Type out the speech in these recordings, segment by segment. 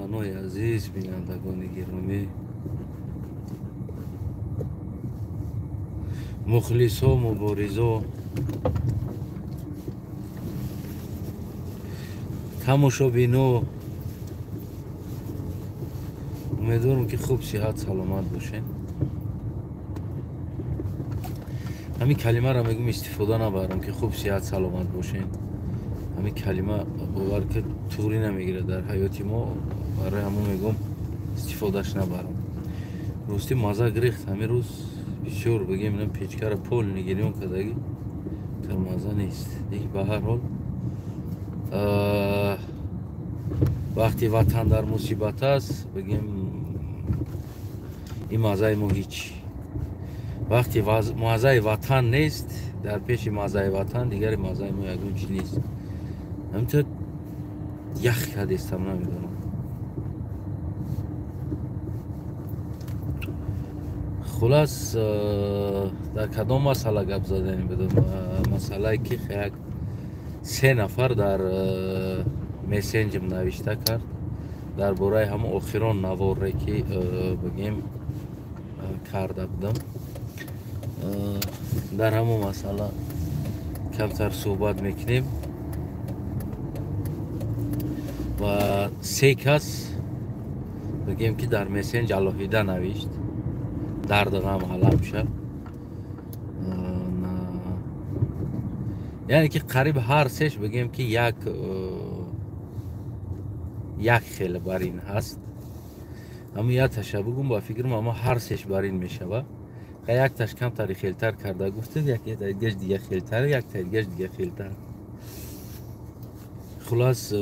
Ҳамватанои азиз, бинандагони гиромӣ, мухлисо, муборизо, тамошобино, умедворам, ки хуб, сиҳат, саломат бошед. Ҳамин калимаро мегӯм, истифода набарам, ки хуб, сиҳат, саломат бошед. Ҳамин калима, бовар ки, туғрӣ намегирад дар ҳаёти мо, барои ҳамон мегӯм, истифодаш набарам. Ростӣ, маза гирифт ҳамин рӯз бисёр, бигем, печкара пол нигирён кардагӣ, тар маза нест. Лекин ба ҳар ҳол, вақти ватан дар мусибат аст, бигем, ин маззаи мо ҳеҷ. Вақти маззаи ватан нест, дар пеши маззаи ватан дигари маззаи мо ягон чи нест. Ҳаминтор ях кардестам, намедонам. Хулас, дар кадом масъала гап заданем будам? Масъалае ки як се нафар дар мессенҷер навишта кард дар бораи ҳамон охирон наворе, ки, бигем, карда будам. Дар ҳамон масъала камтар суҳбат мекунем. Ва се кас, бигем, ки дар мессенҷ алоҳида навишт, дарди ғам ҳаламша, яъне ки қариб ҳар сеш, бигем, ки як хел бар ин ҳаст. Ҳамн якташа бугум, ба фикрам, ама ҳар сеш бар ин мешава. Якташ камтари хелтар карда гуфтед, яктаи дига хелтар, яктаи дигаш дига хелтар. Хулас,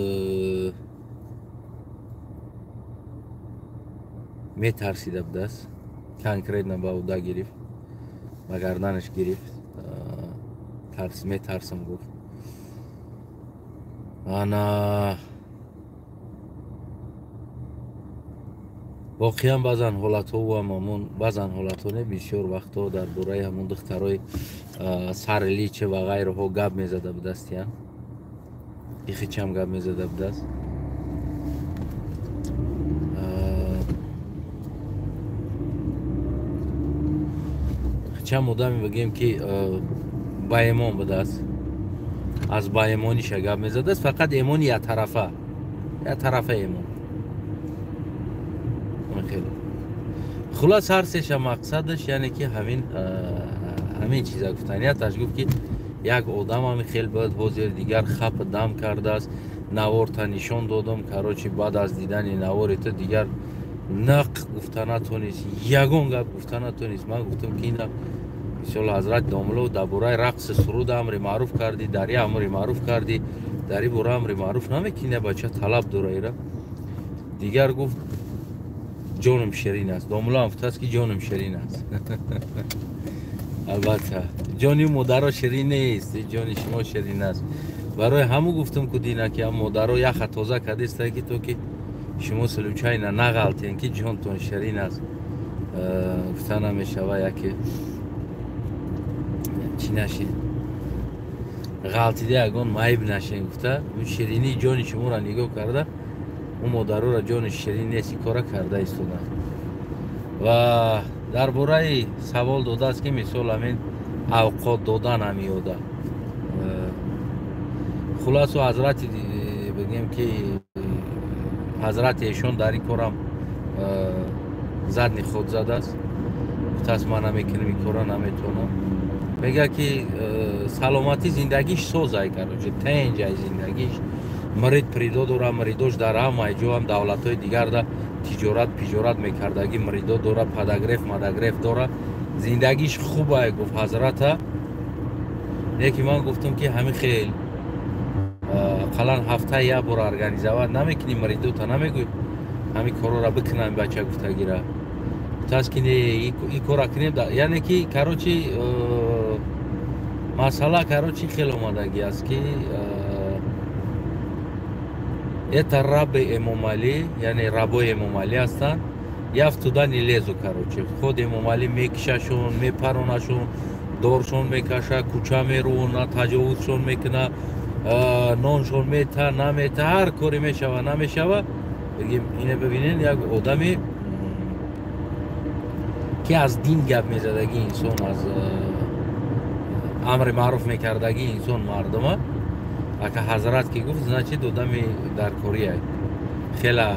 метарсида будааст, конкретно ба уда гирифт, ба гарданаш гирифт, метарсам гуфт. Ана воқеан баъзан ҳолатҳоам ҳамон, баъзан ҳолатҳо не, бисёр вақтҳо дар бораи ҳамон духтарои сари личе ва ғайраҳо гап мезада будастиян, ихичам гап мезада будааст. Чанд одаме, бигем, ки баэмон будааст, аз баэмониша гап мезадааст, фақат эмони яктарафа, яктарафа эмон. Хеле хулас, ҳар сеша мақсадаш, яъне ки ҳамин чиза гуфтанияташ гуфт, ки як одам ҳами хел бояд ҳозир дигар хап дам кардааст, наворта нишон додам, короче, баъд аз дидани навори ту дигар нақ гуфта натонист, ягон гап гуфта натонист. Ман гуфтам, ки ина мисол ҳазрат домло дар бораи рақси суруд амри маъруф кардӣ, дар и амри маъруф кардӣ, дар и бора амри маъруф намекунӣ, бача талаб дора ира. Дигар гуфт, ҷонам ширин аст. Домлоам гуфтааст, ки ҷонам ширин аст. Албатта, ҷони модаро ширин нест, ҷони шумо ширин аст. Барои ҳамун гуфтам, ку дина, ки модаро яха тоза кардеста, ки то ки шумо случайно нағалтен, ки ҷонтон ширин аст гуфта намешава, яке чӣ нашед, ғалтида ягон маиб нашен гуфта, ширинии ҷони шуморо нигоҳ карда, ӯ модароро ҷони ширин нест, ин кора карда истоданд. Ва дар бораи савол додааст, ки мисол ҳамин авқот додан ҳамиёда. Хуласу, ҳазрати, бигем, ки ҳазрати эшон дар ин корам задний ход задааст, гуфтааст, ман намекунам ин кора, наметавонам. Мегӯяд, ки саломатӣ, зиндагиш созай, короче, тенҷай зиндагиш, мурид придо дора, муридош дар ҳамаи ҷоам давлатҳои дигарда тиҷорат пиҷорат мекардагӣ, муридо дора, подогрев модогрев дора, зиндагиш хубай, гуфт ҳазрата. Лекин ман гуфтам, ки ҳамин хел ақаллан ҳафта як бор организовать намекунӣ, муридота намегӯй, ҳамин корора бикунам, бача гуфтагира. Гуфтааст, ки не, ин кора кунем, яъне ки, короче, масъала, короче, хел омадагӣ аст, ки это рабы Эмомалӣ, яъне рабои Эмомалӣ ҳастанд, я в туда не лезу. Короче, худ Эмомалӣ мекишашон, мепаронашон, доршон мекаша, кӯча мерӯна, таҷовузшон мекуна, ноншон мета, намета, ҳар коре мешава, намешава. Бигем ина бибинен як одаме ки аз дин гап мезадаги инсон, аз амри маъруф мекардаги инсон мардума, ака ҳазрат ки гуфт, значит одами даркория хела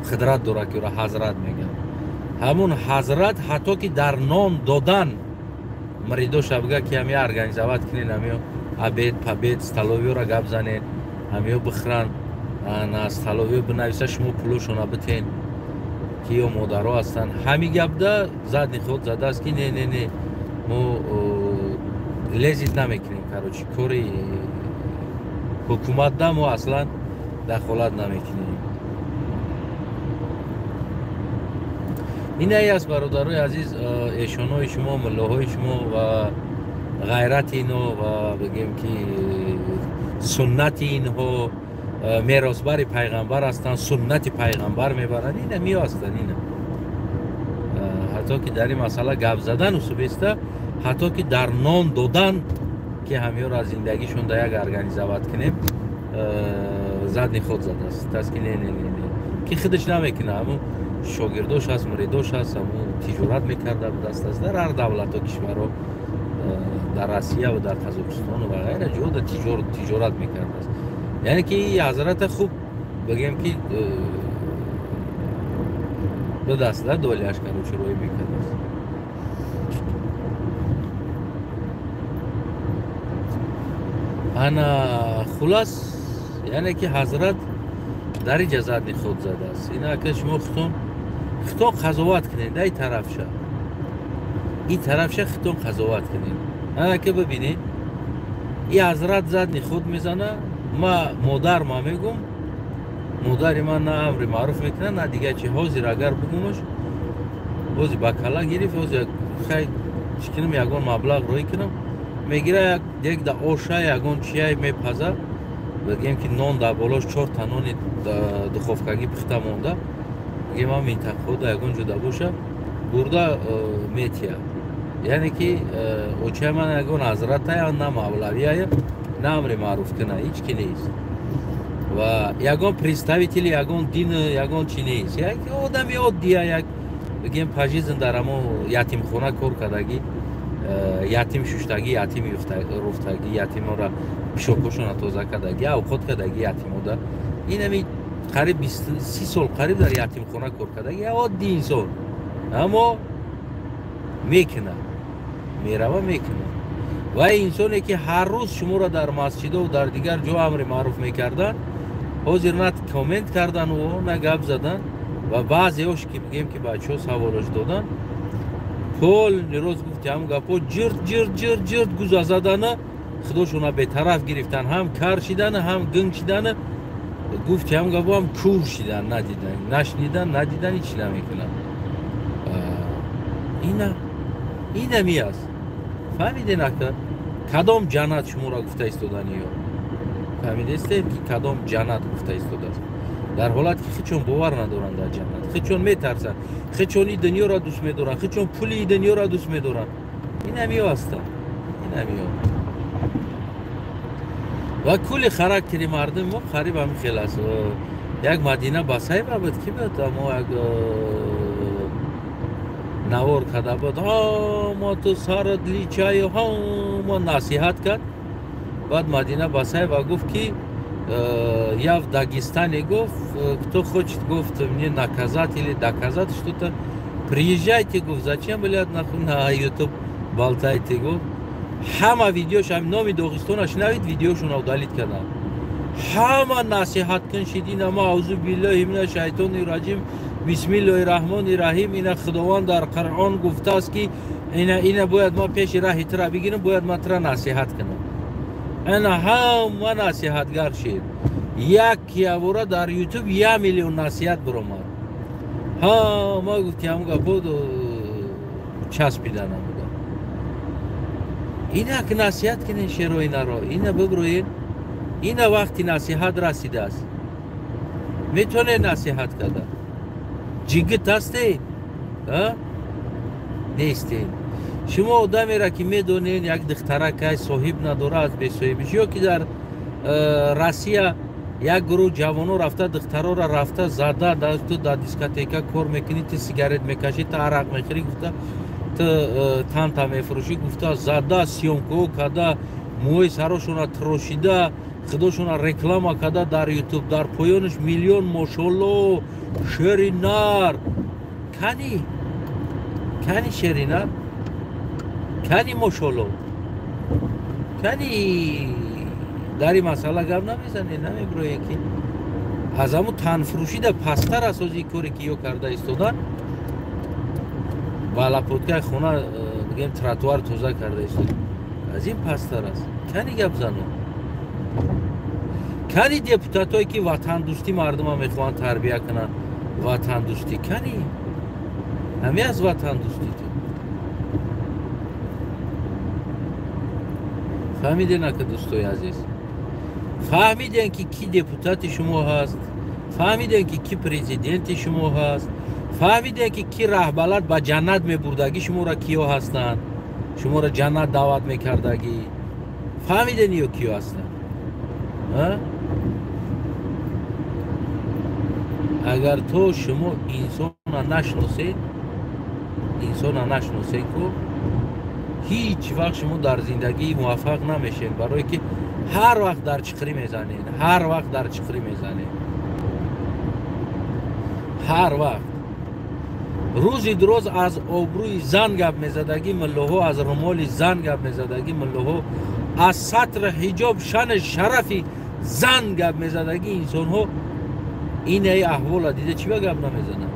қудрат дора ки ӯро ҳазрат мегӯянд. Ҳамун ҳазрат ҳатто ки дар нон додан мридоша бигӯяд ки ҳамия организовать кунед, ҳамиё обед побед столовиёра гап занед, ҳамиё бихӯранд, на столовиё бинависа, шумо пулошона битен ки ё модаро ҳастанд. Ҳами гапда задний ход задааст ки не не не, мо лезить намекунем, короче, кори ҳукуматда мо аслан дахолат намекунем. Инае аст, бародарои азиз, эшонҳои шумо, муллоҳои шумо ва ғайрати инҳо ва бигем ки суннати инҳо, меросбари пайғамбар ҳастанд, суннати пайғамбар мебаранд. Ина миё ҳастанд. Ина ҳатто ки дар ин масъала гап задан усубеста, ҳатто ки дар нон додан ки ҳамиёро аз зиндагишон да як организовать кунем, задний ход задааст. Таст ки не не не не, ки худаш намекунад, ҳамун шогирдош ҳаст, муридош ҳаст, ҳамун тиҷорат мекарда будаст аст дар ҳар давлатҳо, кишварҳо, дар Россия ва дар Қазоқистону ва ғайра ҷода тиҷорат мекардааст. Яъне ки ҳазрата хуб бигем ки будаст да долияш, короче, рӯй мекардааст. Ана хулас, яъне ки ҳазрат дар иҷа задний ход задааст. Ина ака шумо хитон қазоват кунед, да ин тарафша, ин тарафша хитон қазоват кунед. Ана ки бибинед, и ҳазрат задний ход мезана. Ма модар ма мегум, модари ман на амри маъруф мекунад, на дигар чи. Ҳозир агар бугумаш, ҳозир ба кала гирифт, ҳозир хай чӣ кунам, ягон маблағ рӯй кунам, мегира як дег да оша, ягон чия мепаза, бигем ки нон дар болош чорта нони духовкагӣ пухта монда, бигем ам минтақаҳо да ягон ҷода боша, бурда метия. Яъне ки очаи ман ягон ҳазратая, на мавлавияя, на амри маъруф куна, ҳеҷ ки нест ва ягон представители ягон дин, ягон чи нест. Як одами оддия, як бигем пажизн дар ҳамо ятимхона кор кардагӣ, ятим шуштагӣ, ятим руфтагӣ, ятимора пишокошона тоза кардагӣ, авқот кардагӣ ятимода. Инами қариб 30 сол қариб дар ятимхона кор кардагӣ, як оддӣ инсон, аммо мекунад, мерава мекунад. Ва инсоне ки ҳар рӯз шуморо дар масҷидо дар дигар ҷо амри маъруф мекарданд, ҳозир на коммент кардан, на гап задан ва баъзеош ки бигем ки бачаҳо саволош додан, полный роз гуфти ҳам гапҳо ҷирт ҷирт ҷирт ҷирт гуза задана, худошона бетараф гирифтан, ҳам кар шидана, ҳам гинг шидана, гуфти ҳам гапҳо ҳам кур шидан, надидан, нашнидан, надидан, ҳеч намекунанд. Ина инами аст. Фаҳмиден ака кадом ҷаннат шуморо гуфта истоданиё? Фаҳмидестед ки кадом ҷаннат гуфта истодааст? Дар ҳолат ки хичон бовар надоранд дар ҷаннат, хичон метарсанд, хичон и дунёро дӯст медоранд, хичон пули и дунёро дӯст медоранд. Инамиё ҳастанд, инамиё. Ва кулли характери мардуми мо қариб ҳамин хел аст. Як Мадина Басаева буд, ки буд, амо як навор карда буд, ҳама ту сарат личаю, ҳама насиҳат кард. Баъд Мадина Басаева гуфт ки я в Дагестане, гуфт, кто хочет, гуфт, мне наказать или доказать что-то, приезжайте, гуфт, зачем, блядь, нахуй на YouTube болтаете, гуфт. Ҳама видеош ҳам номи Доғистона шунавид, видеошона удалить карданд. Ҳама насиҳат кун шидина, ма аузу биллаҳи мина шайтони раҷим, бисмиллоҳи раҳмони раҳим, ина Худованд дар Қуръон гуфтааст ки ина бояд ма пеши раҳи тура бигирам, бояд ма тура насиҳат кунам. Ина ҳама насиҳатгар шид. Як явора дар ютуб 1 миллион насиҳат биромад. Ҳама гуфт ки ҳам гапо часпида намуда. Инак насиҳат кунен шероинаро, ина биброен, ина вақти насиҳат расидааст, метавонед насиҳат карда. Ҷигит ҳастед, нестед. Шумо одамеро ки медонед, як духтаракай соҳиб надора, аз бесоҳибиш, ё ки дар Россия Як гурӯҳ ҷавоно рафта духтарора рафта зада, ту дар дискотека кор мекунӣ, ту сигарет мекашӣ, ту арақ мехӯрӣ, гуфта ту танта мефурӯшӣ, гуфта зада, съёмкаҳо карда, мӯи сарошона тирошида, худошона реклама карда дар ютуб, дар поёнаш миллион мошолло, шери нар. Кани? Кани шери нар? Кани мошолло? Кани дар ин масъала гап намезанед, намебироед ки аз ҳамун танфурӯшида пасттар аст ози коре ки ё карда истодан, ба лапоткаи хона бигем тротуар тоза карда истодан, аз ин пасттар аст. Кани гап зано? Кани депутатое ки ватандӯстӣ мардума мехоҳанд тарбия кунанд, ватандӯстӣ кани? Ҳаме аз ватандӯстӣ ту фаҳмиден ака дӯстои азиз? Фаҳмиден ки ки депутати шумо ҳаст, фаҳмиден ки ки президенти шумо ҳаст, фаҳмиден ки ки раҳбалад ба ҷаннат мебурдагӣ шуморо киё ҳастанд, шуморо ҷаннат даъват мекардагӣ, фаҳмиден ё киё ҳастанд? Агар то шумо инсона нашносед, инсона нашносед ку ҳеҷ вақт шумо дар зиндагӣ муваффақ намешед, барое ки ҳар вақт дар чиқрӣ мезанед, ҳар вақт дар чиқрӣ мезанед, ҳар вақт. Рӯзи дуроз аз обрӯи зан гап мезадагӣ миллоҳо, аз румоли зан гап мезадагӣ миллоҳо, аз сатри ҳиҷоб шани шарафи зан гап мезадагӣ инсонҳо инаи аҳвола дида чӣ ба гап намезананд?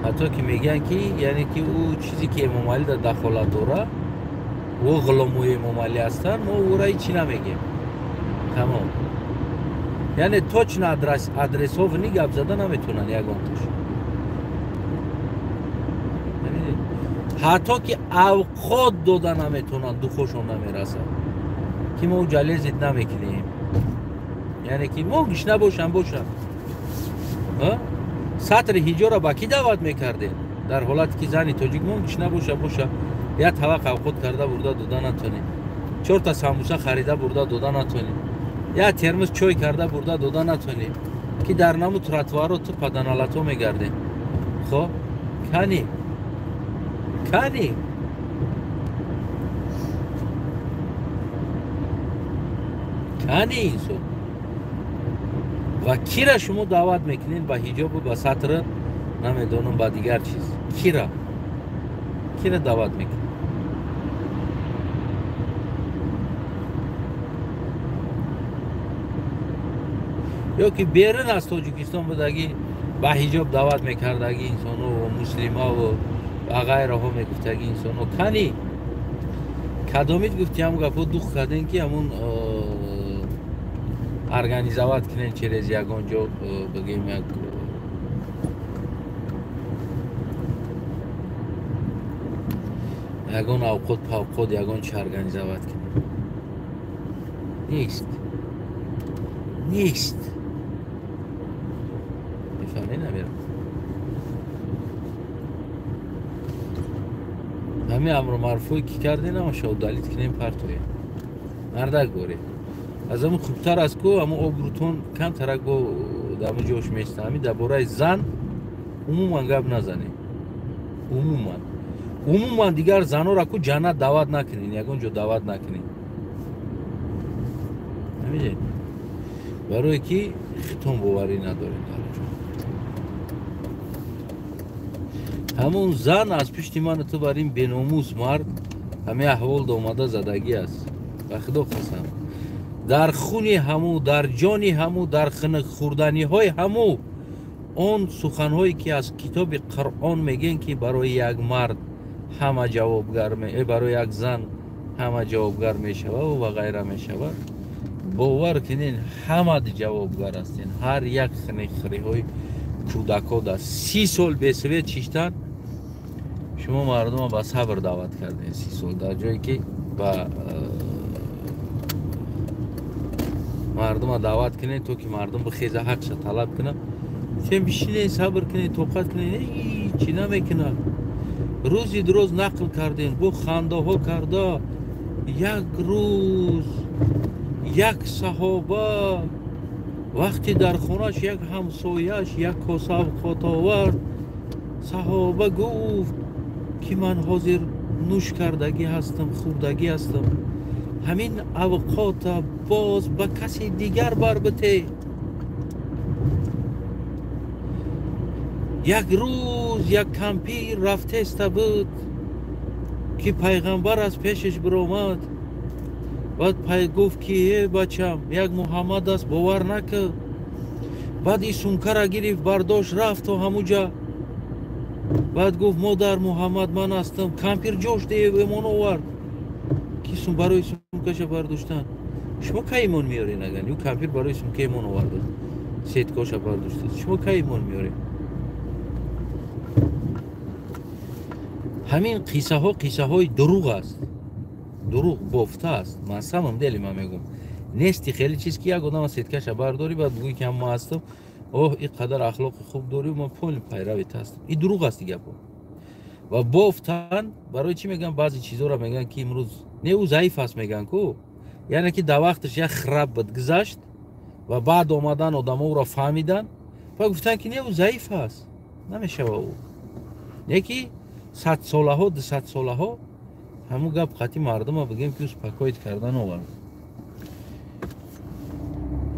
Ҳатто ки мегӯянд ки яъне ки ӯ чизе ки Эмомалӣ дар дахолат дорад, ӯ ғуломои Эмомалӣ ҳастанд, мо ӯра ҳеҷ намегем. Тамом. Яъне точно адресовни гап зада наметавонанд ягонташ. Ҳатто ки авқот дода наметавонанд, духошон намерасад, ки мо уҷа лезит намекунем. Яъне ки мо гишна бошам бошам. Сатри ҳиҷора ба кӣ даъват мекардем? Дар ҳолате ки зани тоҷик мо гишна боша боша, як тавақ авқот карда бурда дода натонем, чорта самбуса харида бурда дода натонем, як термос чой карда бурда дода натонем, ки дар наму тротуаро ту паданалато мегардем. Хоб, кани? Кани? Кани инсон? Ва кира шумо даъват мекунед ба ҳиҷобу ба сатр, намедонам ба дигар чиз? Кира? Кира даъват мекунед? Ё ки берун аз Тоҷикистон будагӣ ба ҳиҷоб даъват мекардагӣ инсонҳо ва муслимаву ва ғайраҳо мегуфтагӣ инсонҳо? Кани? Кадомид гуфти ҳам гапҳо дух кардем ки ҳамун организовать кунем через ягон ҷо, бигем як ягон авқот павқот ягон чи организовать кунем. Нест, нест. Мефаҳмед намерам. Ҳамин амру маъруфое ки кардем ҳамаша удалить кунем, партоем. Мардак борем. Аз ҳамун хубтар аст ку ҳамун обрӯтон камтарак бо дар ҳамун ҷош места. Ҳамин дар бораи зан умуман гап назанем. Умуман. Умуман дигар занора ку ҷаннат даъват накунед, ягон ҷо даъват накунед. Намедонед? Барое ки хитон боварӣ надоред дар ҷо. Ҳамун зан аз пишти ману ту бар ин беномус мард ҳамин аҳвол омада задагӣ аст. Ба худо қасам. Дар хуни ҳаму, дар ҷони ҳаму, дар хунукхӯрданиҳои ҳаму он суханҳое ки аз китоби Қуръон мегӯянд ки барои як мард ҳама ҷавобгар барои як зан ҳама ҷавобгар мешавад ва ғайра мешавад, бовар кунед ҳама ҷавобгар ҳастен. Ҳар як хунукхӯриҳои кӯдакҳо дар 30 сол бесвет шиштан, шумо мардумро ба сабр даъват кардед. 30 сол дар ҷое ки ба мардумро даъват кунед то ки мардум бихеза ҳақша талаб кунад, сен бишинед, сабр кунед, тоқат кунед, ҳечи намекунад. Рӯзи дуроз нақл кардем, бо хандаҳо карда, як рӯз Як саҳоба вақте дар хонаш як ҳамсояш як коса авқот овард, саҳоба гуфт ки ман ҳозир нӯш кардагӣ ҳастам, хӯрдагӣ ҳастам, ҳамин авқота боз ба каси дигар барбите. Як рӯз як кампир рафтеста буд ки пайғамбар аз пешаш биромад. Баъд гуфт ки э бачам, як Муҳаммад аст, бовар накард. Баъд и сумкара гирифт, бардошт, рафт то ҳамуҷа. Баъд гуфт модар, Муҳаммад ман ҳастам. Кампир ҷош имон овард ки барои сумкаша бардоштан. Шумо кай имон меорен? Агар ю кампир барои сумка имон овард, сеткоша бардоштааст, шумо кай имон меорен? Ҳамин қиссаҳо қиссаҳои дурӯғ аст, дурӯғ бофта аст. Ман самом деле ман мегӯм, нести хеле чиз ки як одама сеткаша бардорӣ, баъд бигӯӣ ки ҳама ҳастам, оҳ, ин қадар ахлоқи хуб дорӣ, ман поли пайравит ҳастам. Ин дурӯғ аст гапо. Ва бофтан барои чӣ мегӯям? Баъзе чизҳоро мегӯянд ки имрӯз не, ӯ заиф аст мегӯянд ку, яъне ки дар вақташ як храб буд, гузашт, ва баъд омадан одамо ӯро фаҳмиданд ва гуфтанд ки не, ӯ заиф аст, намешава ӯ. Не ки садсолаҳо, дусадсолаҳо ҳамун гап қати мардума бигем ки успокоить кардан овард.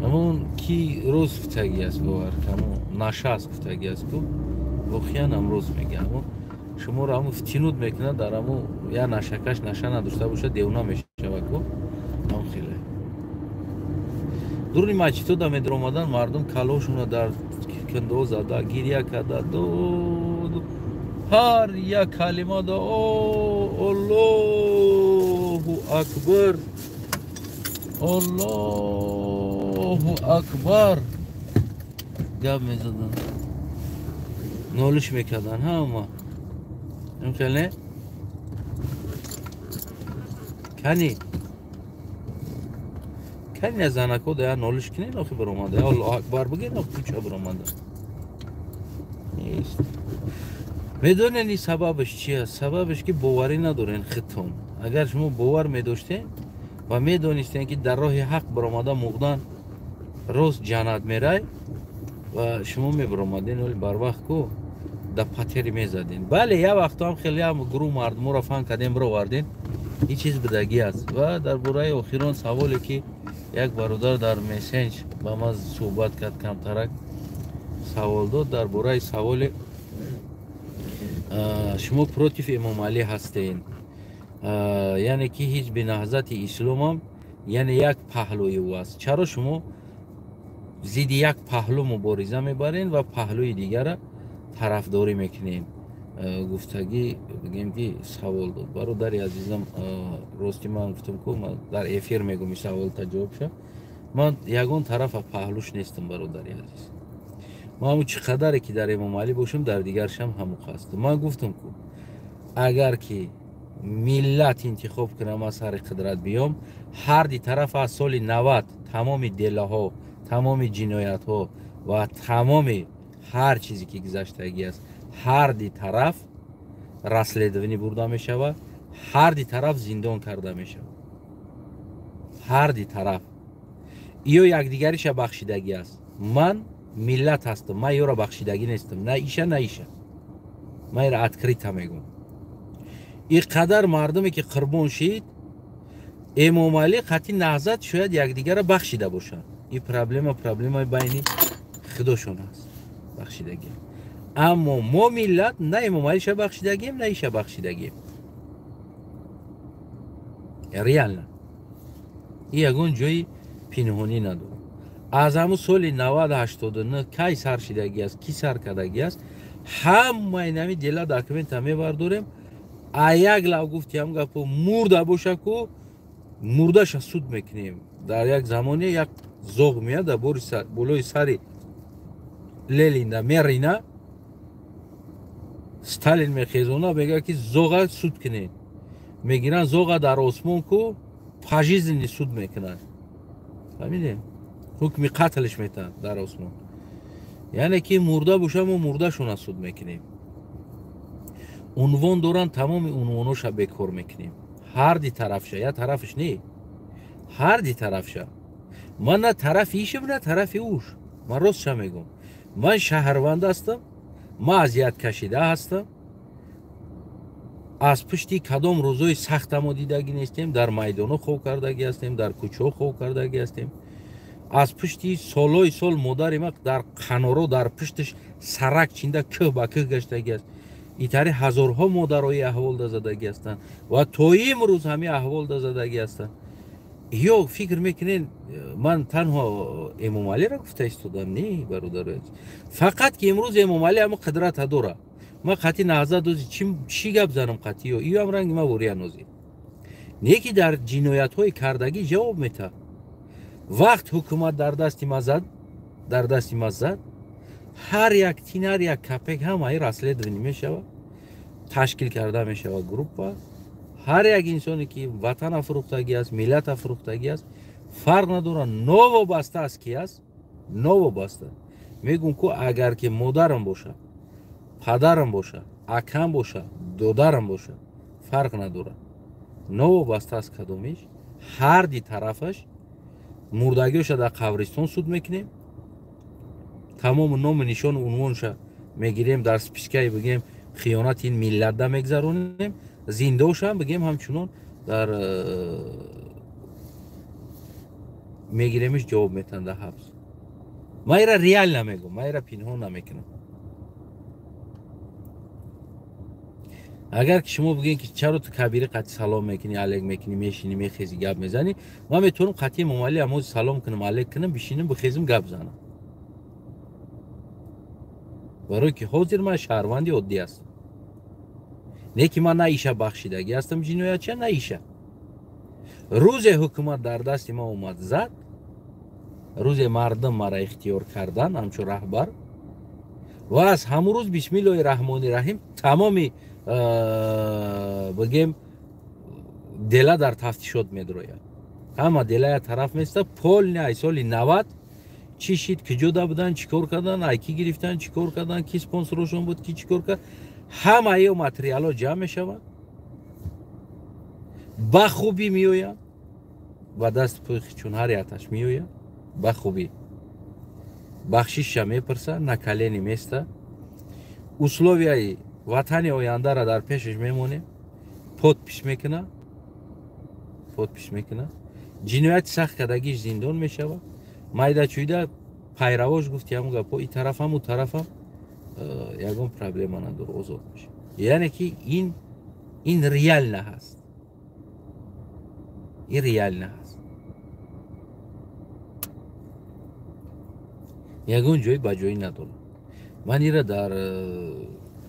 Ҳамун ки рӯз гуфтагӣ аст, бовар, ҳамун наша аст гуфтагӣ аст ку, воқеан ҳам рӯз мега. Ҳамун шуморо ҳамун фтинуд мекунад, дар ҳамун я нашакаш наша надошта бошад, девона мешава ку. Ҳамун хеле дуруни масҷидҳо медаромадан, мардум калошуна дар киндо зада гиря карда, ду ҳар як калима да Аллоҳу акбар, Аллоҳу акбар гап мезадан, нолиш мекардан ҳама. Хеле кани кани занако да нолиш кунен, охи баромада Аллоҳу акбар бигӯен, охи кӯча баромада нест. Медонед ин сабабаш чи аст? Сабабаш ки боварӣ надорен худтон. Агар шумо бовар медоштен ва медонистен ки дар роҳи ҳақ баромада муғдан рост ҷаннат мерай, ва шумо мебаромаден, оли барвақт ку да патери мезаден. Бале, як вақтҳоам хеле ям гурӯҳ мардуморо фан кардем, бировардем, ин чиз будагӣ аст. Ва дар бораи охирон саволе ки як бародар дар мессенҷ ба ман суҳбат кард, камтарак савол дод дар бораи саволи шумо против Эмомалӣ ҳастен, яъне ки ҳизби Наҳзати Исломам яъне як паҳлӯи ӯ аст. Чаро шумо зидди як паҳлӯ мубориза мебарен ва паҳлӯи дигара тарафдорӣ мекунем? Гуфтагӣ бигем ки савол дод бародари азизам. Рости ман гуфтам ку, ман дар эфир мегӯм ин саволта ҷавоб ша. Ман ягон тарафа паҳлӯш нестам, бародари азиз. Ман ҳамун чӣ қадаре ки дар Эмомалӣ бошам, дар дигаршам ҳамон ҳастам. Ман гуфтам ку, агар ки миллат интихоб кунам, аз сари қудрат биём, ҳарди тараф аз соли 90 тамоми делаҳо, тамоми ҷиноятҳо ва тамоми ҳар чизе ки гузаштагӣ аст, ҳарди тараф расследование бурда мешавад, ҳарди тараф зиндон карда мешавад, ҳарди тараф ё якдигариша бахшидагӣ аст. Ман миллат ҳастам, ман ёро бахшидагӣ нестам, на иша, на иша. Ман иро открыто мегӯм. Ин қадар мардуме ки қурбон шид, Эмомалӣ қатъи Наҳзат шояд якдигарро бахшида бошанд. Ин проблема проблемаи байни худошон аст, бахшидагӣ. Аммо мо миллат на Эмомалиша бахшидагием, на иша бахшидагием. Реально ин ягон ҷои пинҳонӣ надорад. Аз ҳамун соли 90-89 кай сар шидагӣ аст, ки сар кардагӣ аст, ҳамаи нами дела документа мебардорем. А як лав гуфти ҳам гапо, мурда боша ку, мурдаша суд мекунем. Дар як замоне як зоғ меяд, дар болои сари Ленина мерина, Сталин мехезона, мегӯяд ки зоға суд кунед. Мегиранд зоға дар осмон ку, пожизненный суд мекунанд. Фаҳмидем? Ҳукми қатлш метаҳанд дар осмон. Яъне ки мурда боша, мо мурдашона суд мекунем. Унвон доранд, тамоми унвоноша бекор мекунем. Ҳарди тарафша, як тарафаш не, ҳарди тарафша. Ман на тарафи ишам, на тарафи уш. Ман ростша мегӯм. Ман шаҳрванд ҳастам, ман азият кашида ҳастам. Аз пушти кадом рӯзои сахта мо дидагӣ нестем, дар майдонҳо хоб кардагӣ ҳастем, дар кӯчаҳо хоб кардагӣ ҳастем. Аз пушти солҳои сол модари ма дар қаноро дар пушташ сарак чинда кӯҳ ба кӯҳ гаштагӣ аст. Итари ҳазорҳо модарои аҳволда задагӣ ҳастанд ва то имрӯз ҳамин аҳволда задагӣ ҳастанд. Ё фикр мекунед ман танҳо Эмомалиро гуфта истодам? Не, бародарои азиз, фақат ки имрӯз Эмомалӣ ҳамон қудрата дорад. Ман қатъи наҳзат дози чӣ гап занам қатъи ё иам ранги ма вория нозир. Не ки дар ҷиноятҳои кардагӣ ҷавоб метаҳад. Вақт ҳукумат дар дасти ма зад, дар дасти ма зад, ҳар як тин, ҳар як капек ҳамаи расследование мешавад, ташкил карда мешавад группа. Ҳар як инсоне ки ватан афрӯхтагӣ аст, миллат афрӯхтагӣ аст, фарқ надорад, новобаста аст ки аст, новобаста. Мегӯм ку агар ки модарам бошад, падарам бошад, акам бошад, додарам бошад, фарқ надорад, новобаста аз кадомиш, ҳар ди тарафаш мурдагиёша дар қабристон суд мекунем, тамому ному нишону унвонша мегирем, дар спискаи бигем хиёнати ин миллатда мегзаронем, зиндаошам бигем ҳамчунон дар мегиремиш ҷавоб метаҳанд дар ҳабс. Ман ира реал намегӯм, ман ира пинҳон намекунам. Агар ки шумо бигӯед ки чаро ту Кабири қатъи салом мекунӣ, алек мекунӣ, мешинӣ, мехезӣ, гап мезанӣ, ман метавонам қатъи Эмомалӣ ҳамози салом кунам, алек кунам, бишинам, бихезам, гап занам. Барое ки ҳозир ман шаҳрванди оддӣ ҳастам. Не ки ман на иша бахшидагӣ ҳастам ҷиноятча, на иша. Рӯзе ҳукумат дар дасти ман омад зад, рӯзе мардум мара ихтиёр кардан ҳамчун раҳбар, ва аз ҳамун рӯз бисмиллоҳи раҳмони раҳим тамоми бигем дела дар тафтишот медрояд. Ҳама дела як тараф места, полни ай соли 90 чӣ шид, куҷода будан, чӣ кор кардан, ай кӣ гирифтан, чӣ кор кардан, ки спонсорошон буд, ки чӣ кор кард, ҳамаи ё материалҳо ҷамъ мешаванд, ба хубӣ меоянд, ба даст пӯхи чун ҳар яташ меояд, ба хубӣ бахшишша мепурса, на колени места, условияи ватани ояндара дар пешаш мемонем, подпись мекуна, подпись мекуна, ҷинояти сахт кардагиш зиндон мешавад. Майда чӯйда пайравош гуфти ҳамун гапҳо, и тарафам, у тарафам ягон проблема надор, озод мешавад. Яъне ки ин реально ҳаст, ин реально ҳаст. Ягон ҷой ба ҷоӣ надорад. Ман ира дар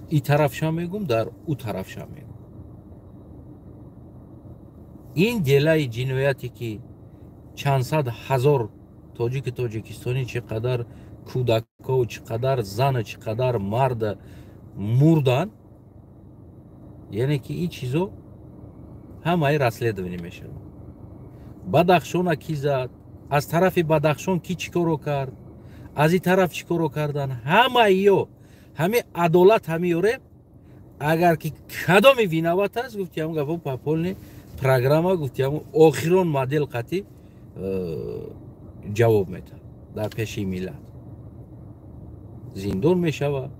и тарафшам мегӯм, дар ӯ тарафшам мегӯм. Ин делаи ҷинояте ки чанд сад ҳазор тоҷики тоҷикистонӣ, чӣ қадар кӯдакҳо, чӣ қадар зану, чӣ қадар марда мурдан, яъне ки ин чизо ҳамаи расследование мешавад. Бадахшона ки зад, аз тарафи Бадахшон ки чӣ коро кард, аз ин тараф чӣ коро кардан, ҳамаи ё ҳами адолат ҳамиёре. Агар ки кадоми виноват аст, гуфти ҳамун гапҳо по полной программа, гуфти ҳамун охирон модел қатъи ҷавоб метаҳад дар пеши миллат, зиндон мешавад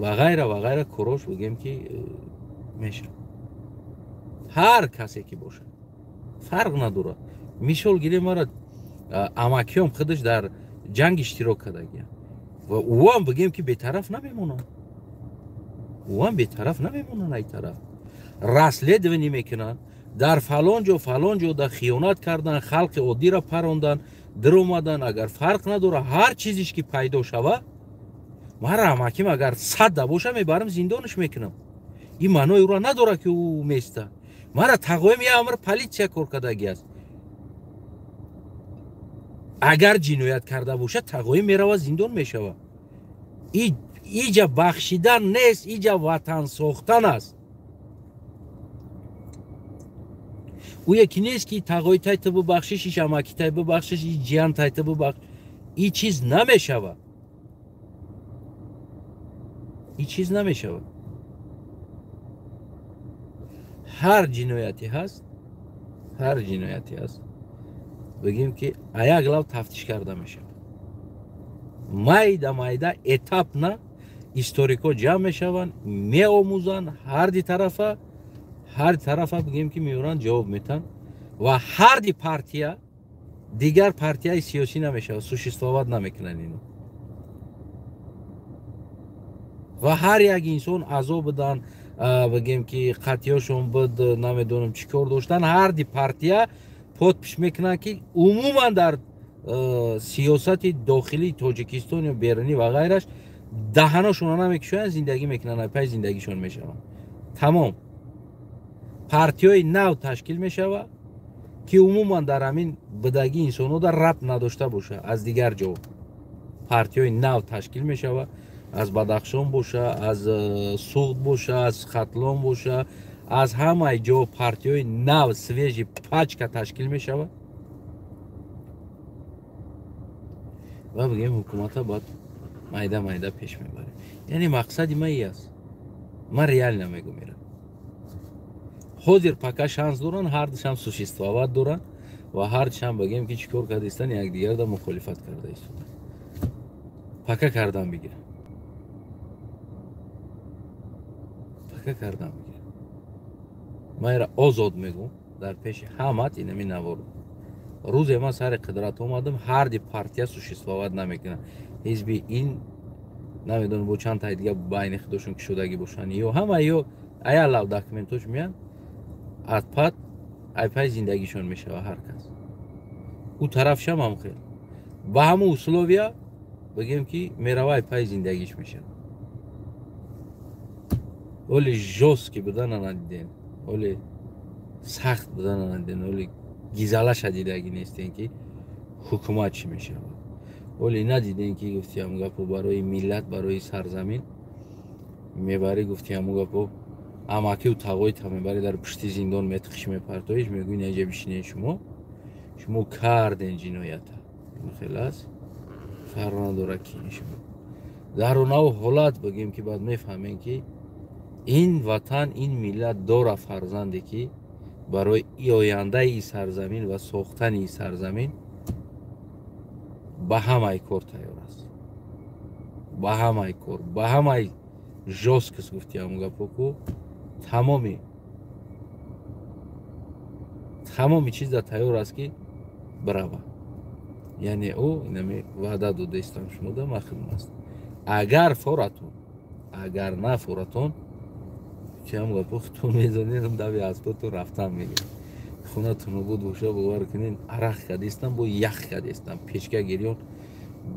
ва ғайра ва ғайра. Корош бигем ки мешавад, ҳар касе ки бошад фарқ надорад. Мисол гирем, мара амакиём худаш дар ҷанг иштирок кардагиям ва ӯам бигем ки бетараф намемонад, ӯам бетараф намемонад. Ай тараф расследование мекунанд, дар фалон ҷо фалон ҷо да хиёнат кардан, халқи оддиро парондан, даромадан, агар фарқ надорад, ҳар чизиш ки пайдо шава, мара амаким агар садда боша, мебарам зиндонаш мекунам. Ин маънои ӯро надорад ки ӯ места. Мара тағоим я амр полиция кор кардаги аст. Агар ҷиноят карда бошад, тағоим меравад, зиндон мешавад. Иҷа бахшидан нест, иҷа ватан сохтан аст. Ӯ яке нест ки тағои тай ту бибахшиш, иш амаки тай бибахшиш, и ҷиян тай ту бибахш. И чиз намешавад, и чиз намешавад. Ҳар ҷинояте ҳаст, ҳар ҷинояте ҳаст, бигем ки аяк лав тафтиш карда мешавад. Майда майда этапна историко ҷамъ мешаванд, меомӯзанд ҳарди тарафа бигем ки меоранд, ҷавоб метанд ва ҳарди партия дигар партияи сиёсӣ намешавад, существовать намекунанд ино. Ва ҳар як инсон аъзо буданд, бигем ки қатъиёшон буд, намедонам чӣ кор доштанд, ҳарди партия подпись мекунанд ки умуман дар сиёсати дохилии Тоҷикистон ё берунӣ ва ғайраш даҳаношонро намекушоянд, зиндагӣ мекунанд, пай зиндагишон мешаванд. Тамом. Партияи нав ташкил мешавад ки умуман дар ҳамин бидагии инсонҳо дар рабт надошта бошад аз дигар ҷо. Партияи нав ташкил мешавад, аз Бадахшон боша, аз Суғд боша, аз Хатлон боша, аз ҳамаи ҷо партияи нав свежий пачка ташкил мешавад ва бигем ҳукумата баъд майда майда пеш мебарем. Яъне мақсади ман и аст. Ман реально мегӯм ира. Ҳозир пока шанс доранд, ҳардушам существовать доранд ва ҳардушам бигем ки чӣ кор карда истанд, якдигарда мухолифат карда истоданд. Пока кардан бигиранд. Пока кардан бигиранд. Ман ира озод мегӯм дар пеши ҳамат инами навор. Рӯзе ман сари қудрат омадам, ҳарди партия существовать намекунад. Ҳизби ин намедонам бо чанд таи дига байни худошон кушодагӣ бошанд, ё ҳама ё аялав документош меянд, атпад айпай зиндагишон мешава ҳар кас. Ӯ тарафшам ҳам хел. Ба ҳамун условия бигем ки мерава айпай зиндагиш мешава. Оли жёсткий будана надидем, оли сахт будана надидем, оли гизалаша дидагӣ нестем ки ҳукумат чӣ мешавад. Оли надидем ки гуфти ҳамун гапо барои миллат, барои сарзамин мебарӣ, гуфти ҳамун гапо амакиу тағоита мебарӣ дар пушти зиндон метқиш мепартоиш, мегӯӣ неҷа бишинед шумо, шумо карден ҷиноята. Хел аст, фарқ надорад ки шумо дар онав ҳолат бигем ки баъд мефаҳмем ки ин ватан, ин миллат дора фарзанде ки барои ояндаи сарзамин ва сохтани сарзамин ба ҳамаи кор тайёр аст. Ба ҳамаи кор, ба ҳамаи жёсткость гуфти ҳамун гапо ку тамоми чиза тайёр аст ки бирава. Яъне ӯ инами ваъда додаистам шумода, ман хидмат аст. Агар форатон, агар на форатон, ки ҳам гапо худтон медонед, дави аспотон рафтан мегирад. Хонатон буд боша, бовар кунед, арақ кадистам, бо ях кадистам, печка гирён,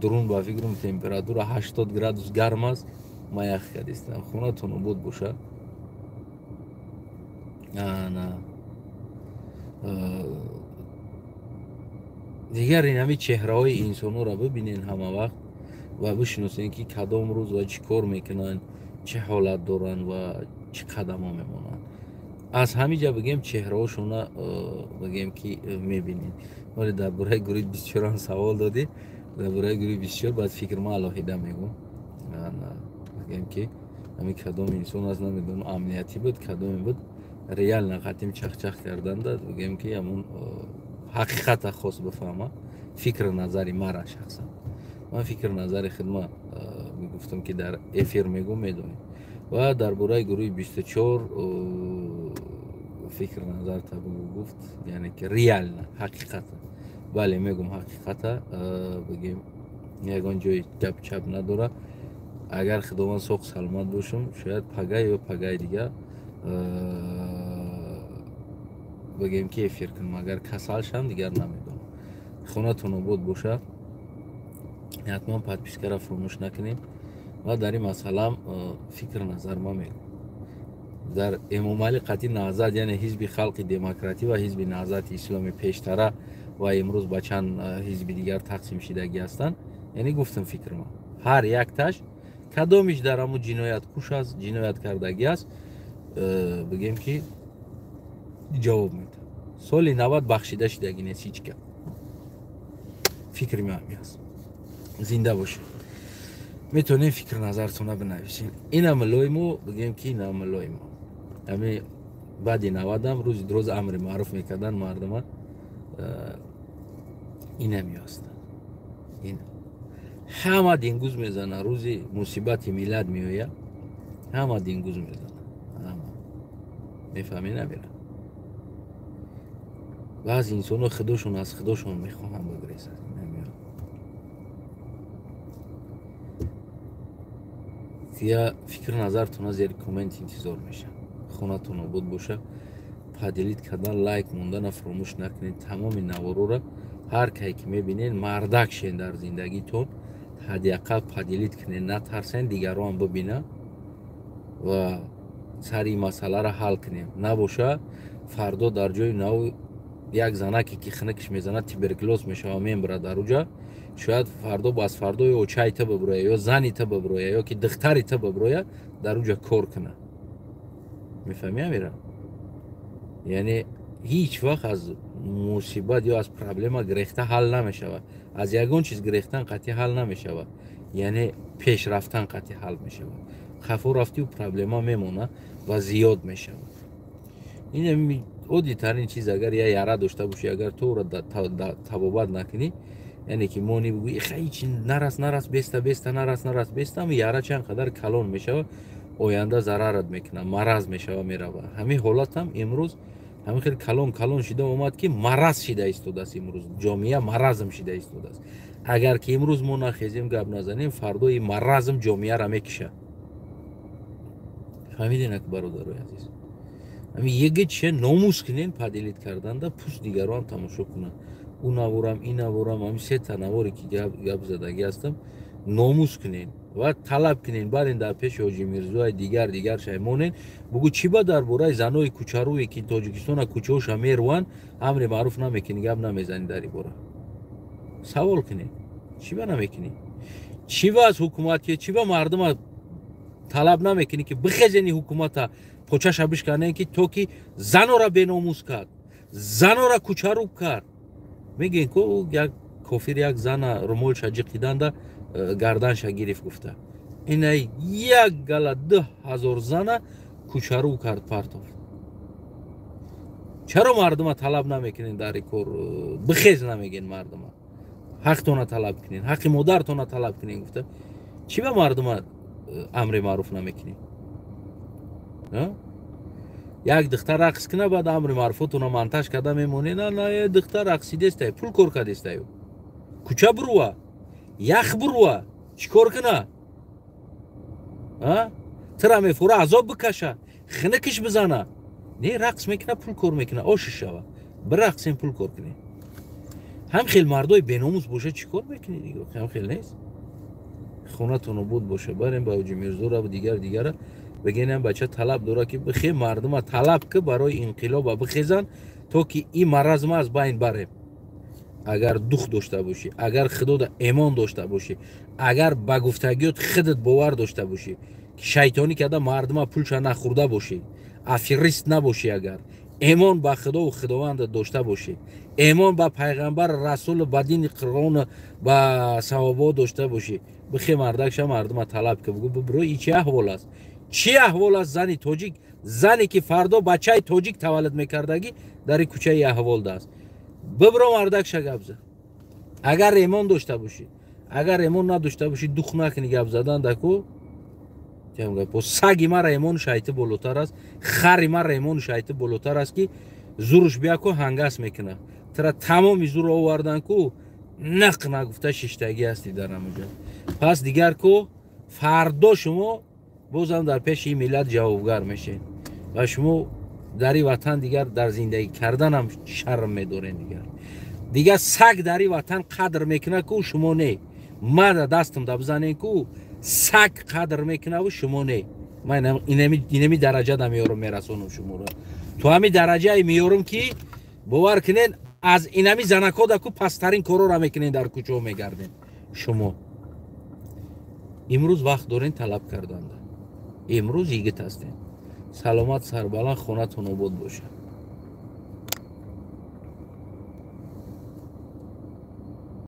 дурун ба фикрам температура 80 градус гарм аст, ман ях кадистам. Хонатон буд боша. Ана дигар ин ҳами чеҳраҳои инсонҳоро бибинен ҳама вақт ва бишиносен ки кадом рӯз ва чӣ кор мекунанд, чӣ ҳолат доранд ва чӣ қадамҳо мемонанд. Аз ҳамин ҷа бигем чеҳраҳошона бигем ки мебинем. Вале дар бораи гурӯҳи 24 ҳам савол додӣ, дар бораи гурӯҳи 24 баъд фикр ма алоҳида мегӯм. Бигем ки ҳамин кадом инсон аст, намедонам, амниятӣ буд, кадоме буд, реально қатим чахчах карданда бигем ки ҳамун ҳақиқата хос бифаҳма. Фикр назари мара шахсан. Ман фикр назари хидма гуфтам ки дар эфир мегӯм, медонем. Ва дар бораи гурӯҳи 24 фикр назар табигу гуфт, яъне ки реально ҳақиқата. Бале, мегӯм ҳақиқата, бигем ягон ҷои гап чап надора. Агар худованд соқ саломат бошам, шояд пагай ё пагаи дига бигем ки эфир кунам. Агар касал шам дигар намедонам. Хонатон обод боша, ҳатман подпискаро фуромӯш накунед. Ва дар ин масъалаам фикр назар ма мегӯм. Дар Эмомалӣ қатъи наҳзат, яъне ҳизби халқи демократӣ ва ҳизби наҳзати исломи пештара ва имрӯз ба чанд ҳизби дигар тақсим шидагӣ ҳастанд, яъне гуфтам фикрма. Ҳар якташ кадомиш дар ҳамун ҷинояткуш аст, ҷиноят кардагӣ аст, бигем ки ҷавоб медиҳад. Соли 90 бахшида шидагӣ нест ҳеҷ гап. Фикри ман ҳамин аст. Зинда бошед. Метавонем фикр назартона бинависем. Ина миллои мо, бигем ки ина миллои мо. Ҳами баъди 90 рӯзи дроз амри маъруф мекардан мардума. Инами ҳастанд. Ин ҳама дингуз мезана, рӯзи мусибати миллат меояд, ҳама дингуз мезана. Ҳама мефаҳмӣ, намера. Баъзе инсонҳо худошон аз худошон мехоҳанд бигрезанд. Я фикр назартона зери коммент интизор мешам. Хонатон обод боша. Поделить кардан, лайк мондана фаромӯш накунед. Тамоми наворора ҳар кай ки мебинед, мардак шен дар зиндагитон, ҳадди ақал поделить кунед, натарсен, дигароам бибинанд ва сари масъаларо ҳал кунем. Набоша фардо дар ҷои нав як занаке ки хинакиш мезанад, туберкулоз мешава, мембирад дар уҷа. Шояд фардо бас фардо ё очаи та биброя, ё зани та биброя, ё ки духтари та биброя, дар уҷа кор куна. Мефаҳмӣ, Амира? Яъне ҳеҷ вақт аз мусибат ё аз проблема гирехта ҳал намешавад. Аз ягон чиз гирехтан қатъи ҳал намешавад. Яъне пеш рафтан қатъи ҳал мешавад. Хафо рафтию проблема мемонад ва зиёд мешавад. Ин оддитарин чиз, агар я яра дошта бошӣ, агар ту ӯро табобат накунӣ, яъне ки мони бигӯӣ хай нарас, нарас, беста, беста, нарас, нарас, беста, яра чанд қадар калон мешавад, оянда зарарат мекунад, мараз мешава, мерава. Ҳамин ҳолатам имрӯз ҳамин хел калон калон шида омад, ки мараз шида истодааст. Имрӯз ҷомеа маразм шида истодааст. Агар ки имрӯз мо нахезем, гап назанем, фардо ин маразм ҷомеаро мекиша. Фаҳмидем, бародарои азиз? Ҳамин еги че номус кунем поделить карданда, пуст дигароам тамошо кунанд. Ӯ наворам, ин наворам, ҳамин сета наворе ки гап задагӣ ҳастам, номус кунем ва талаб кунем, барен дар пеши ҳоҷи Мирзои дигар дигар шаймонен, бугӯ чӣ ба дар бораи занои кӯчарӯе ки Тоҷикистона кӯчаоша мерӯанд, амри маъруф намекунӣ, гап намезанӣ дар ин бора? Савол кунем, чӣ ба намекунӣ? Чӣ ба аз ҳукумат, чӣ ба мардума талаб намекунӣ, ки бихезени ҳукумата почаша бишканен, ки то ки занора беномус кард, занора кӯчарӯ кард? Мегӯен ку як кофир як зана румолша ҷиқиданда гарданша гирифт, гуфта ина як гала 2000 зана кӯчарӯ кард, партофт. Чаро мардума талаб намекунен дар ин кор? Бихез намегӯен мардума, ҳақтона талаб кунен, ҳаққи модартона талаб кунен гуфта, чӣ ба мардума амри маъруф намекунем? Як духтар рақс куна, баъд амри маъруфотона монтаж карда мемонед. На, на, духтар рақсидестай, пул кор кардестаю, кӯча бурува, ях бурува, чӣ кор куна? Тира мефура, азоб бикаша, хинакиш бизана? Не, рақс мекуна, пул кор мекуна, оши шава, бирақсем, пул кор кунем. Ҳам хел мардои беномус боша, чӣ кор мекунӣ? Ҳам хел нест. Хонатон обод боша. Барем ба ҳоҷи Мирзора, дигар дигара бигӯем, бача талаб дора, ки бихе мардума талаб ки барои инқилоба бихезанд, то ки ин маразма аз байн барем. Агар дух дошта бошӣ, агар худода эмон дошта бошӣ, агар ба гуфтагиёт худат бовар дошта бошӣ, ки шайтонӣ карда мардума пулша нахӯрда бошӣ, аферист набошӣ, агар эмон ба худову худованда дошта бошӣ, эмон ба пайғамбар, расулу, ба дини Қуръону ба савобо дошта бошӣ, бихе мардакша мардума талаб ки, бугӯ бибро, и чӣ аҳвол аст? Чӣ аҳвол аст? Зани тоҷик, зане ки фардо бачаи тоҷик таваллуд мекардагӣ, дар ин кӯчаи аҳвол даст. Бибро мардакша гап зад, агар эмон дошта бошӣ. Агар эмон надошта бошӣ, дух накунӣ гап задан даку. Саги мара эмону шайти болотар аст, хари мара эмону шайти болотар аст, ки зуруш бияку ҳангас мекунад. Тира тамоми зур овардан ку, нақ нагуфта шиштагӣ ҳасти дар ҳамуҷа. Пас дигар ку фардо шумо бозам дар пеши ин миллат ҷавобгар мешед ва шумо дар ин ватан дигар дар зиндагӣ карданам шарм медоред. Дигар саг дар ин ватан қадр мекунад ку, шумо не. Мада дастам да бизанен ку, саг қадр мекунаву шумо не. Ман инами дараҷа да меёрам, мерасонам шуморо то ҳами дараҷае меёрам, ки бовар кунен, аз инами занакҳо да ку пасттарин корора мекунен, дар кӯчаҳо мегарден. Шумо имрӯз вақт дорен талаб карданда, имрӯз йигит ҳастем. Саломат, сарбаланд, хонатон обод бошад.